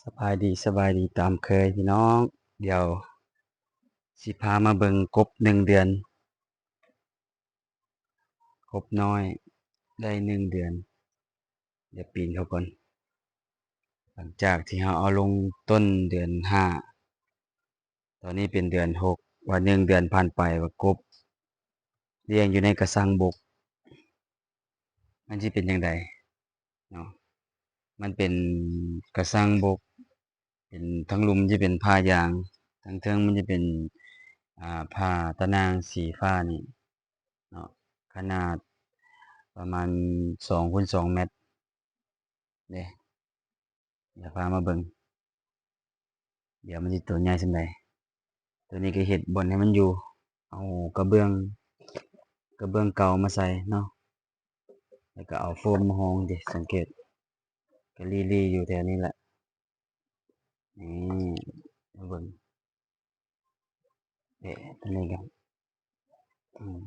ສະບາຍດີ ສະບາຍດີຕາມເຄີຍພີ່ນ້ອງ. ດຽວຊິພາມາເບິ່ງກົບໜຶ່ງເດືອນ, ກົບນ້ອຍໄດ້ໜຶ່ງເດືອນ. ດຽວປີນເຂົ້າກ່ອນ. ຫຼັງຈາກທີ່ເຮົາເອົາລົງຕົ້ນເດືອນຫ້າ, ຕອນນີ້ເປັນເດືອນຫົກ, ວ່າໜຶ່ງເດືອນຜ່ານໄປ, ວ່າກົບລ້ຽງຢູ່ໃນກະຊັງບົກ ມັນຊິເປັນຈັ່ງໃດເນາະ. ມັນເປັນກະຊັງບົກ, ເປັນ ທັງລຸ່ມຈະເປັນຜ້າຢາງ, ທັງເທິງມັນຈະເປັນ ອ່າ ຜ້າຕະໜ່າງສີຟ້ານີ້ເນາະ, ຂະໜາດປະມານສອງຄູນສອງແມັດເດ້. ດຽວພາມາເບິ່ງ ດຽວມັນຊິໂຕໃຫຍ່ສ່ຳໃດ. ໂຕນີ້ກໍເຮັດບ່ອນໃຫ້ມັນຢູ່, ເອົາກະເບື້ອງ ກະເບື້ອງເກົ່າມາໃສ່ເນາະ, ແລ້ວກໍເອົາໂຟມມາຮອງເດ້. ສັງເກດ ກໍລີ່ໆຢູ່ແຖວນີ້ແຫຼະ. ນີ້ ມາເບິ່ງ ເອະ ຕົວນີ້ກໍ ອືມ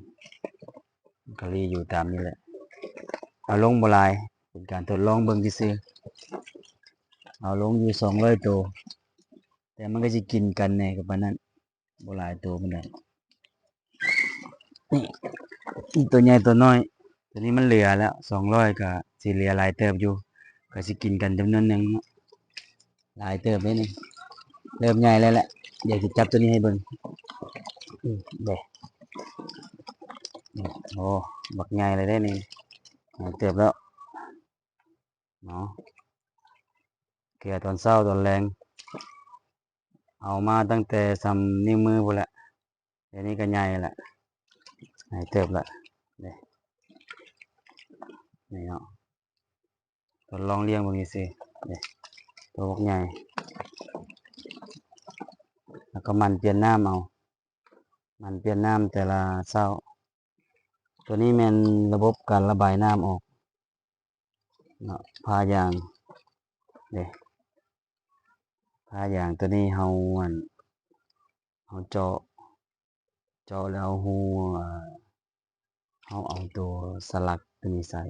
ກໍລີ່ຢູ່ຕາມນີ້ແຫຼະ. ເອົາລົງບໍ່ຫຼາຍ ເປັນການທົດລອງເບິ່ງຊື່ໆ. ເອົາລົງຢູ່ສອງຮ້ອຍໂຕ, ແຕ່ມັນກໍຊິກິນກັນແດ່ກັບປານນັ້ນ, ບໍ່ຫຼາຍໂຕປານໃດ. ນີ້ ນີ້ຕົວໃຫຍ່ຕົວນ້ອຍ, ຕົວນີ້ມັນເຫຼືອແລ້ວ ສອງຮ້ອຍ ກໍຊິເຫຼືອຫຼາຍເຕີບຢູ່, ກໍຊິກິນກັນຈຳນວນໜຶ່ງເນາະ. ຫຼາຍເຕີບເດ້ນີ້, ເລີ່ມໃຫຍ່ແລ້ວແຫຼະ. ດຽວຊິຈັບຕົວນີ້ໃຫ້ເບິ່ງ. ອືມ ເດ້ ໂອ້ ບັກໃຫຍ່ເລີຍເດ້ນີ້, ໃຫຍ່ເຕີບແລ້ວເນາະ. ເກືອຕອນເຊົ້າຕອນແລງ, ເອົາມາຕັ້ງແຕ່ສ່ຳນິ້ວມືພຸ້ນແຫຼະ. ດຽວນີ້ກໍໃຫຍ່ແລ້ວ, ໃຫຍ່ເຕີບແລ້ວເດ້. ນີ້ເນາະ, ທົດລອງລ້ຽງເບິ່ງຊື່ໆເດ້, ໂຕບັກໃຫຍ່. ແລ້ວກໍໝັ່ນປ່ຽນນ້ຳເອົາ, ໝັ່ນປ່ຽນນ້ຳແຕ່ລະເຊົ້າ. ໂຕນີ້ແມ່ນລະບົບການລະບາຍນ້ຳອອກເນາະ, ຜ້າຢາງເດ້. ຜ້າຢາງໂຕນີ້ເຮົາ ອັນ ເຮົາເຈາະ ເຈາະແລ້ວເຮົາຮູ້ ເຮົາເອົາໂຕສະຫຼັກໂຕນີ້ໃສ່,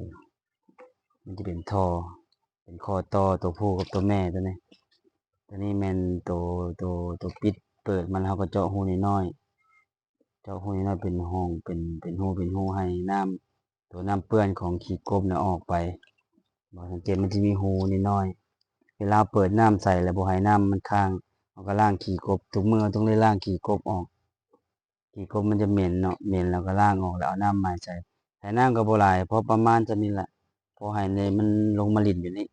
ມັນຈະເປັນທໍ່ ເປັນຂໍ້ຕໍ່ໂຕຜູ້ກັບໂຕແມ່ໂຕນີ້. ໂຕນີ້ແມ່ນໂຕ ໂຕ ໂຕປິດເປີດມັນ, ເຮົາກໍເຈາະຮູນ້ອຍໆ ເຈາະຮູນ້ອຍໆ ເປັນຫ້ອງ ເປັນ ເປັນຮູ ເປັນຮູ ໃຫ້ນ້ຳ ໂຕນ້ຳເປື້ອນຂອງຂີ້ກົບນະອອກໄປ. ບໍ່ ສັງເກດມັນຈະມີຮູນ້ອຍໆ, ເວລາເປີດນ້ຳໃສ່ແລ້ວບໍ່ໃຫ້ນ້ຳມັນຄ້າງ, ເຮົາກໍລ້າງຂີ້ກົບ. ທຸກມື້ເຮົາຕ້ອງໄດ້ລ້າງຂີ້ກົບອອກ, ຂີ້ກົບມັນຈະເໝັນເນາະ, ເໝັນແລ້ວກໍລ້າງອອກ ແລ້ວເອົານ້ຳໃໝ່ໃສ່. ໃສ່ນ້ຳກໍບໍ່ຫຼາຍ, ພໍປະມານສ່ຳນີ້ແຫຼະ, ພໍໃຫ້ໃນ ມັນລົງມາຫຼິ້ນຢູ່ນີ້.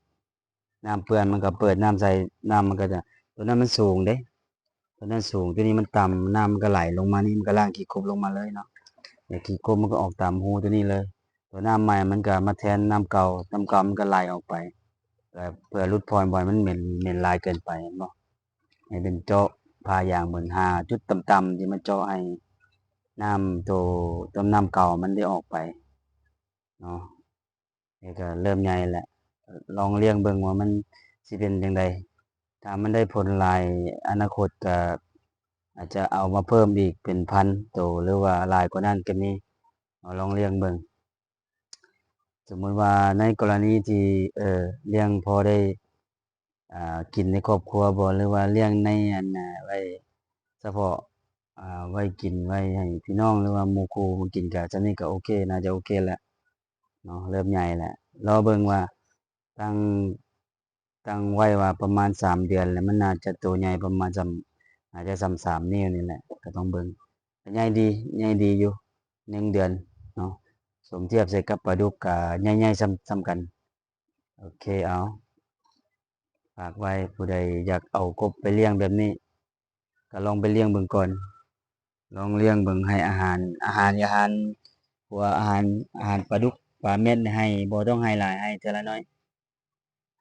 ນ້ຳເປື້ອນມັນກໍເປີດນ້ຳໃສ່, ນ້ຳມັນກໍຈະ ໂຕນັ້ນມັນສູງເດ້, ໂຕນັ້ນສູງ, ໂຕນີ້ມັນຕ່ຳ, ນ້ຳມັນກໍໄຫຼລົງມານີ້, ມັນກໍລ້າງຂີ້ກົບລົງມາເລີຍເນາະ. ແລ້ວຂີ້ກົບມັນກໍອອກຕາມຮູໂຕນີ້ເລີຍ. ໂຕນ້ຳໃໝ່ມັນກໍມາແທນນ້ຳເກົ່າ, ນ້ຳເກົ່າມັນກໍໄຫຼອອກໄປ ເພື່ອ ເພື່ອຫຼຸດຜ່ອນ ບໍ່ໃຫ້ມັນເໝັນ ເໝັນຫຼາຍເກີນໄປ, ເຫັນບໍ່? ໃຫ້ເປັນເຈາະຜ້າຢາງເໝືອນຫ້າຈຸດຕ່ຳໆ ທີ່ມາເຈາະໃຫ້ນ້ຳໂຕ ຕົວນ້ຳເກົ່າມັນໄດ້ອອກໄປເນາະ. ນີ້ກໍເລີ່ມໃຫຍ່ແລ້ວ, ລອງລ້ຽງເບິ່ງວ່າມັນຊິເປັນຈັ່ງໃດ. ຖ້າມັນໄດ້ຜົນຫຼາຍ, ອະນາຄົດກໍອາດຈະເອົາມາເພີ່ມອີກເປັນພັນໂຕ ຫຼືວ່າຫຼາຍກວ່ານັ້ນກໍມີ. ເຮົາລອງລ້ຽງເບິ່ງ. ສົມມຸດວ່າໃນກໍລະນີທີ່ ເອີ ລ້ຽງພໍໄດ້ ອ່າ ກິນໃນຄອບຄົວບໍ ຫຼືວ່າລ້ຽງໃນ ອັນ ອ່າ ໄວ້ສະເພາະ ອ່າ ໄວ້ກິນ ໄວ້ໃຫ້ພີ່ນ້ອງ ຫຼືວ່າໝູ່ຄູ່ມາກິນ ກະສ່ຳນີ້ກະໂອເຄ, ໜ້າຈະໂອເຄແຫຼະເນາະ, ເລີ່ມໃຫຍ່ແຫຼະ. ລໍເບິ່ງວ່າຕັ້ງ ຕັ້ງໄວ້ວ່າປະມານສາມເດືອນ ແລ້ວມັນໜ້າຈະໂຕໃຫຍ່ປະມານສ່ຳ ໜ້າຈະສ່ຳສາມນິ້ວນີ້ແຫຼະ, ກະຕ້ອງເບິ່ງ. ກະໃຫຍ່ດີ ໃຫຍ່ດີຢູ່ ໜຶ່ງເດືອນເນາະ, ສົມທຽບໃສ່ກັບປາດຸກກະໃຫຍ່ໆ ສ່ຳ ສ່ຳກັນ. ໂອເຄ ເອົາ ຝາກໄວ້, ຜູ້ໃດຢາກເອົາກົບໄປລ້ຽງແບບນີ້ ກໍລອງໄປລ້ຽງເບິ່ງກ່ອນ, ລອງລ້ຽງເບິ່ງ, ໃຫ້ອາຫານ ອາຫານ ອາຫານ ພວກອາຫານ ອາຫານປາດຸກ ປາເມັດໃຫ້, ບໍ່ຕ້ອງໃຫ້ຫຼາຍ, ໃຫ້ເທື່ອລະໜ້ອຍ,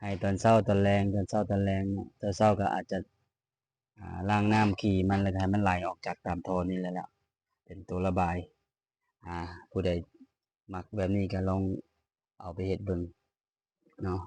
ໃຫ້ຕອນເຊົ້າຕອນແລງ ຕອນເຊົ້າຕອນແລງເນາະ. ຕອນເຊົ້າກໍອາດຈະ ອ່າ ລ້າງນ້ຳຂີ້ມັນ ແລ້ວກໍໃຫ້ມັນໄຫຼອອກຈາກຕາມທໍ່ນີ້ແຫຼະ, ເປັນໂຕລະບາຍ. ອ່າ ຜູ້ໃດມັກແບບນີ້ກໍລອງເອົາໄປເຮັດເບິ່ງເນາະ.